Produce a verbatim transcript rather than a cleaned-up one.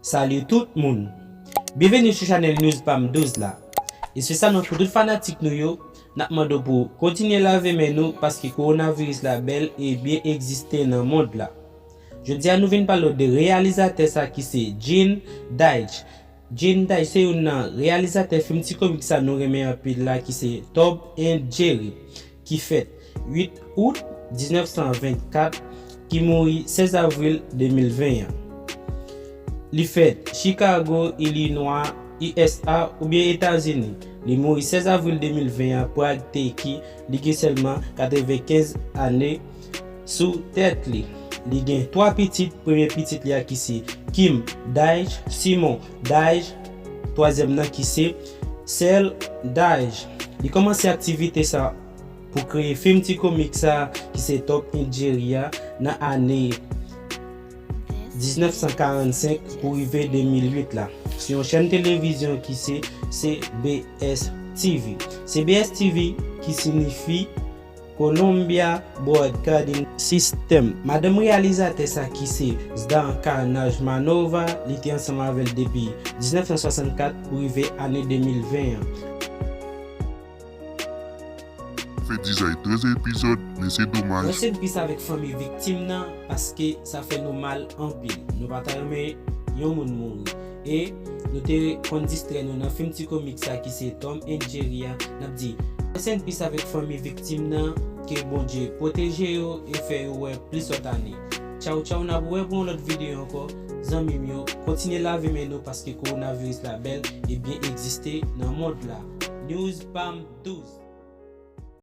Salut tout moun! Byenveni sou chanèl News Pam douz la. Espesyalman pou tout fanatik nou yo, n ap mande w pou kontinye lave men nou paske kowonaviris la bèl e byen egziste nan mond la. Jodi a nou vin pale w de reyalizatè sa ki se Gene Deitch. Gene Deitch se youn nan reyalizatè fim ti komik sa nou renmen anpil la ki se Tom and Jerry, ki fèt uit out diznèf san vennkat, ki mouri sèz avril de mil ven an. Li fèt Chicago, Illinois, U S A oubyen Etazini. Li mouri sèz avril de mil ven an, Prague, Turquie. Li gen sèlman katrevenkenz ane sou tèt li. Li gen twa pitit, premye pitit li a ki se Kim Deitch, Simon Deitch, twazyèm nan ki se Sel Deitch. Li kòmanse aktivite sa pou kreye fim ti komik sa ki se Tom and Jerry a nan ane diznèf san karannsenk pou rive de mil uit la, sou yon chèn televizyon ki se C B S T V. C B S T V ki siyifi Columbia Broadcasting System. Madanm reyalizatè sa ki se Zdanka Najmanova, li te ansanm avè l depi diznèf san swasannkat pou rive ane de mil ven an. Fè dizay trèz epizòd, men se domaj. Rest in peace avèk fanmi viktim nan, paske sa fè nou mal anpil. Nou pa ta renmen yon moun mouri. E nou te konn distrè nou nan fim ti komik sa ki se Tom and Jerry a. N ap di, rest in peace avèk fanmi viktim nan, ke Bondye pwoteje yo e fè yo wè plis lòt ane. Tchaw tchaw, n ap wè pou yon lòt videyo ankò. Zanmi m yo, kontinye lave men nou paske kowonaviris la bèl e byen egziste nan mond la. News Pam douz.